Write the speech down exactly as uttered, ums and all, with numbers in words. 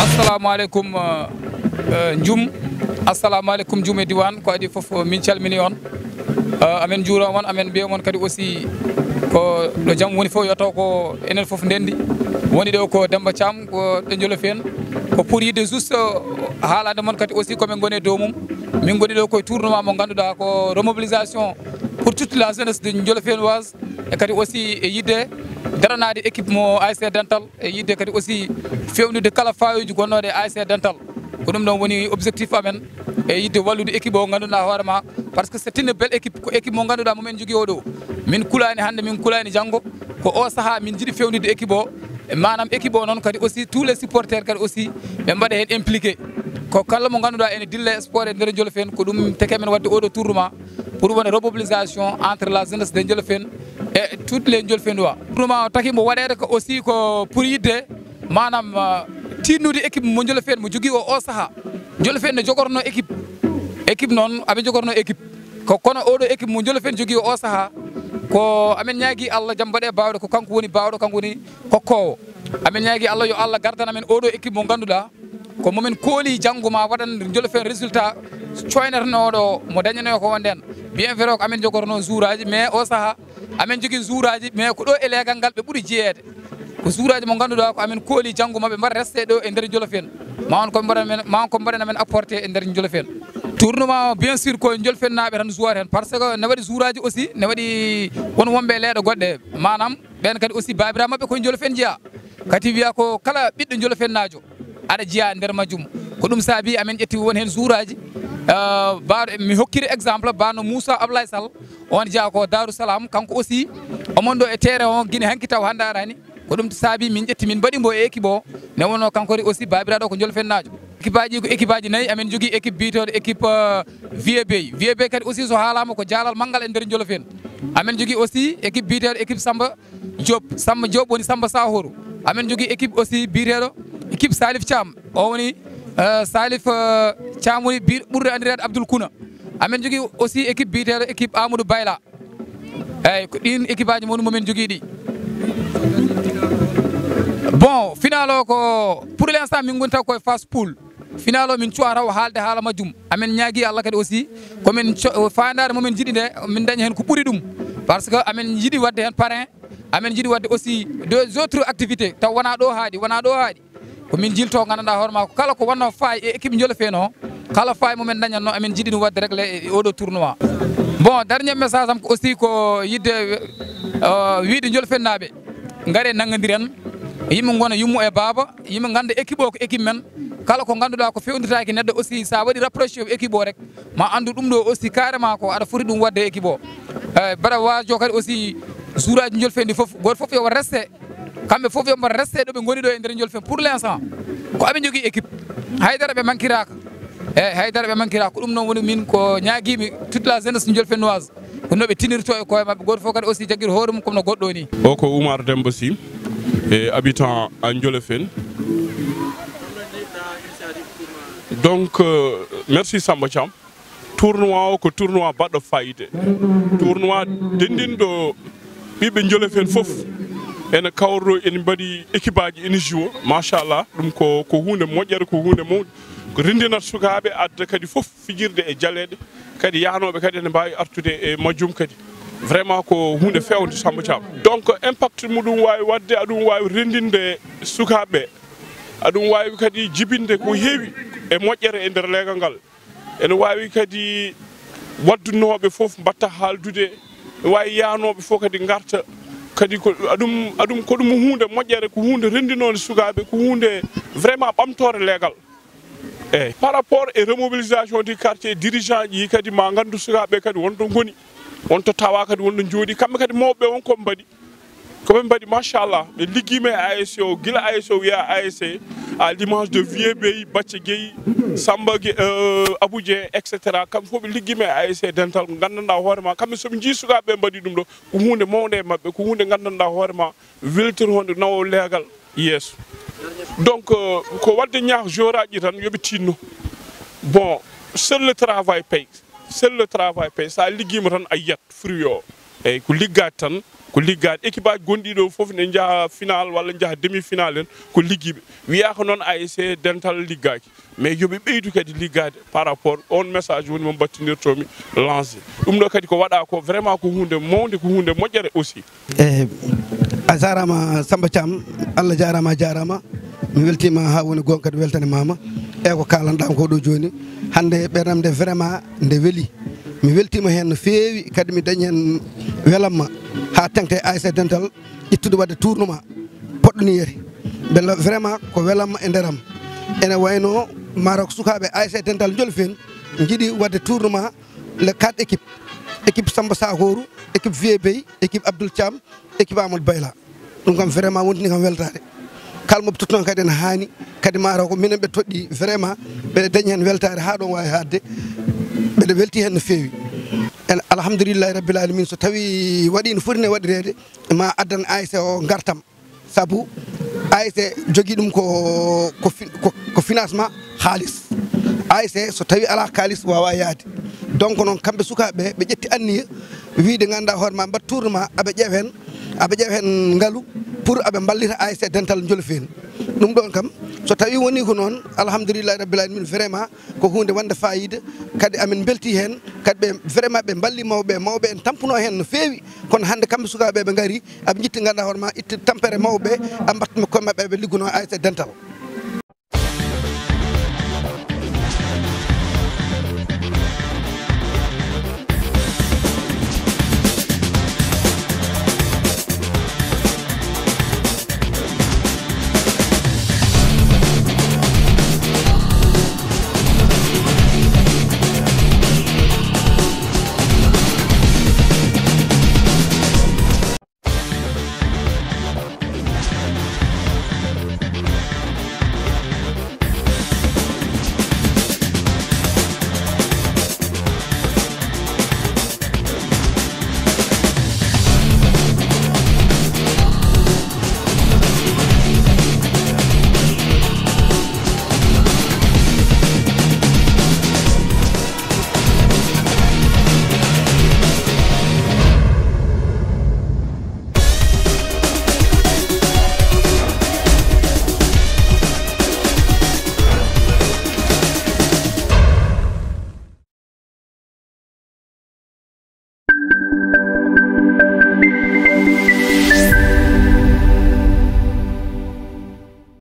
Assalamu aleykum, eh, eh, Njum. Assalamu aleykum, Njum e diwan. Ko adi fof, min calmini on. Eh, amen njuura on, amen mbiya on kadi aussi ko ɗo jam woni fof, yo taw ko enen fof ndendi. Woni ɗo ko Demba Thiam, ko ɗo Jolof en. Ko pour yidde juste, eh, haalande mon kadi aussi ko min ngoni e dow mum. Min ngoni ɗo koye tournoi mo ngannduɗaa ko remobilisation pour toute la jeunesse de Jolofenoise. E kadi aussi e yidde daranaade équipe mo A S C Dental. E yidde kadi aussi feewnude kala faaweeji gonnooɗe e A S C Dental. Ko ɗum ɗon woni objectif amen, e yidde wallude équipe o ngannduɗaa hoore ma, parce que c'est une belle équipe, ko équipe mo ngannduɗaa mo min njogii oɗo. Min kulaani hannde, min kulaani janngo, ko o sahaa min njiɗi feewnude équipe o. E maanaam équipe o noon kadi aussi tous les supporters kadi aussi ɓe mbaɗa heen impliqué. Ko kala mo ngannduɗaa ene dilla e sport e nder Jolof en, ko ɗum teke men waɗde oɗo tournoi pour wona remobilisation entre la jeunesse de Jolof en et toutes les Jolofenois. Tournoi o taki mo waɗeede ko aussi ko pour yidde maanaam, uh, tiinnude équipe mo Jolof en mo jogii o, o sahaa. Jolof en ne jogorno équipe. Équipe noon, aɓe jogorno équipe. Ko kono oɗo équipe mo Jolof en jogii o, o sahaa, ko amen ñaagii Allah jam mbaɗe baawɗe, ko kanko woni baawɗo, kanko woni kokkoowo. Amen ñaagii Allah yo Allah gardan amen oɗo équipe mo ngannduɗaa ko momin kooli janngo ma waɗan Jolof en résultat coynetnooɗo mo dañanoo ko wonde en. Bien vrai ko amen jogorno jouraaji, mais o sahaa amen jogii jouraaji, mais ko ɗo e leegal ngal ɓe ɓuri jeyeede. Ko jouraaji mo ngannduɗaa ko amen kooli janngo ma ɓe mbaɗa resté ɗo e nder Jolof en. Ma on ko mbaɗa men, ma on ko mbaɗana men apporté e nder Jolof en. Tournoi o, bien sûr, ko Jolofennaaɓe tan joueur heen, parce que ne waɗi jouraaji aussi, ne waɗi won wonɓe e leeɗe goɗɗe. Maanaam, ɓeen kadi aussi baabiraaɓe maɓɓe koye Jolof en jeyaa. Kadi wiya ko kala ɓiɗɗo Jolofennaajo aɗa jeyaa nder majjum. Ko ɗum saabi amen ƴetti won heen jouraaji. Ah, ba-, mi hokkiri exemple, bano Moussa Ablaye Sall, on jeyaa ko Darou Salam, kanko aussi, omon ɗo e terrain o, gine hanki taw hannde araani. Ko ɗum saabi min ƴetti, min mbaɗi mbo e équipe o, ne wonno kanko aussi baabiraaɗo ko Jolofennaajo. Équipe aji ko équipe aji nayi, amen jogii équipe biyeteeɗo équipe, euh, Vieux Bey. Vieux Bey kadi aussi so haalaama ko jaalal manngal e nder Jolof en. Amen jogii aussi équipe biyeteeɗo équipe Samba Diop. Samba Diop woni Samba Sahoro. Amen jogii équipe aussi biyeteeɗo équipe Salif Thiam. O woni, euh, Salif, euh, Thiam woni bi-, ɓurɗo anndireede Abdoul Kouna. Amen jogii aussi équipe biyeteeɗo équipe Amadou Bayla. Eyyi, ko ɗin équipe aji mon momin jogii ɗi. Bon, final o ko, pour l'instant, min ngoni taw koye phase poule. Final o min cuwa taw haalde haala majjum. Amin ñaagii Allah kadi aussi, ko min co-, faandaare mo min njiɗi nde, min daña heen ko ɓuri ɗum. Parce que amin njiɗi waɗde heen parrain, amin njiɗi waɗde aussi des autres activités. Taw wonaa ɗo haaɗi, wonaa ɗo haaɗi. Ko min jilto, nganndanɗaa hoore maa, ko kala ko wonnoo faay e équipe Jolof en o, kala faay mo min dañatnoo, amin njiɗi ɗum waɗde réglé e, e oɗo tournoi. Bon, dernier message am ko aussi ko yiɗde, euh, wiide Jolofennaaɓe, ngare nanngondiren, yimɓe ngona yummo e baaba, yimɓe ngannda équipe o ko équipe men. Kala ko ngannduɗaa ko fewnditaaki neɗɗo aussi, so a waɗi rapproché e équipe o rek, ma anndu ɗum ɗo aussi carrément ko aɗa foti ɗum waɗde e équipe o. Eyyi, mbaɗa waajo kadi aussi, jouraaji Jolof en ɗi fof, gooto fof yo waɗ resté. Kamɓe fof yo mbaɗ resté ɗo ɓe ngoni ɗo e nder Jolof en. Pour l'instant, ko aɓe jogii équipe. Haydara ɓe mankiraaka. Eyyi, haydara ɓe mankiraaka. Ko ɗum noon woni min ko ñaagiimi toute la jeunesse jolofenoise. Ko no ɓe tinirto e koye maɓɓe. Gooto fof kadi aussi jaggir hoore mum comme no goɗɗo ni. O ko Oumar Demba Sy, e habitant à Jolof en. Donc, euh, merci Samba Thiam. Tournoi o ko tournoi baɗɗo fayida. Tournoi denndinɗo ɓiɓɓe Jolof en fof. Ene kawroo, ene mbaɗi équipe aji, ene joue. Machallah, ɗum ko, ko huunde moƴƴere, ko huunde mawde. Ko renndinat sukaaɓe, adda kadi fof fijirde e jaleeɗe, kadi yahnooɓe kadi ene mbaawi artude e majjum kadi. Vraiment ko huunde feewnde Samba Thiam. Donc impact muɗum waawi waɗde, aɗum waawi renndinde sukaaɓe, aɗum waawi kadi jibinde ko heewi e moƴƴere e nder leegal ngal. Ene waawi kadi waddunooɓe fof mbaɗta haaldude, ene waawi yahnooɓe fof kadi ngarta. Kadi ko aɗum, aɗum, ko ɗum huunde moƴƴere, ko huunde renndinoonde sukaaɓe, ko huunde vraiment ɓamtoore leegal. Eyyi, par rapport e remobilisation du quartier, dirigeant ji kadi ma nganndu sukaaɓe kadi wonto ngoni, wonto tawa kadi wonto njooɗi, kamɓe kadi mawɓe ɓe won ko mbaɗi. Ko ɓe mbaɗi, machallah, ɓe liggiima e A S C o, gila A S C o wiya A S C, à l'image de Vieux Bey, Bacce Gueye, Samba Gueye, euh, Abou Dieng, et cetera. Kamɓe fof ɓe liggiima e A S C Dental, ko nganndanɗaa hoore ma, kamɓe so ɓe njii sukaaɓe ɓe mbaɗi ɗum ɗo, ko huunde mawnde e maɓɓe, ko huunde nganndanɗaa hoore ma, weltir honde nawo leegal yeeso. Donc, euh, ko waɗde ñaax jooraaji tan, yo ɓe tinno. Bon, seul le travail paye. Seul le travail paye. So a liggiima tan, a yiyat fruit o. Eyyi, ko liggaade tan, ko liggaade. Équipe aji gonɗi ɗo fof ne njaha final walla njaha demi final en, ko liggiiɓe. Wiyaaka noon A S C Dental liggaaki, mais yo ɓe ɓeydu kadi liggaade par rapport. On message woni mo mbattinirtoomi lancé. Ɗum ɗo kadi ko waɗa ko vraiment ko huunde mawnde, ko huunde moƴƴere aussi. Eyi, a jaaraama Samba Thiam, Allah jaaraama, a jaaraama. Mi weltiima haa woni goonga, kadi weltanimaama. Eyi, ko kaalanɗaa ko ɗo jooni, hannde ɓernde am nde vraiment nde weli. Mi weltiima heen no feewi, kadi mi dañi heen welamma haa teŋti A S C Dental ƴettude waɗde tournoi poɗɗo ni yeri. Mbela vraiment ko welamma e nder am. Ene wayno maaro ko sukaaɓe A S C Dental Njolfeen njiɗi waɗde tournoi les quatre équipes, équipe Samba Sakoru, équipe Vieux Bey, équipe Abdoul Thiam, équipe Amadou Bayla. Ɗum kam vraiment wontini kam weltaare. Kala mo ɓe tottuno kadi ene haani, kadi maaro ko minen ɓe toɗɗi vraiment, ɓeɗe dañi heen weltaare haa ɗoon waawi haaɗde. Mbeɗe welti heen no feewi. En alhamdulillahi rabbil alamin, so tawi waɗi no foti ne waɗireede, ma addan A S C o ngartam. Sabu A S C jogii ɗum ko, ko fi-, ko, ko financement haalis. A S C so tawi alaa kaalis waawaa yahde. Donc noon kamɓe sukaaɓe ɓe, ɓe ƴetti anniya wiyde ngannduɗaa hoore ma mbaɗ tournoi, aɓe ƴeewa heen, aɓe ƴeewa heen ngalu pour aɓe mballita A S C Dental Njolfeen. Ɗum ɗoon kam so tawi woni ko noon, alhamdulillahi rabbil alamin, vraiment ko huunde wonde faayiida. Kadi amin mbelti heen, kadi ɓe vraiment ɓe mballi mawɓe, mawɓe en tampuno heen no feewi. Kono hannde kamɓe sukaaɓe ɓe ngari, aɓe njitti ngannduɗaa hoore ma itte tampere mawɓe, aɓe mbatta koye maɓɓe ɓe ligguno A S C Dental.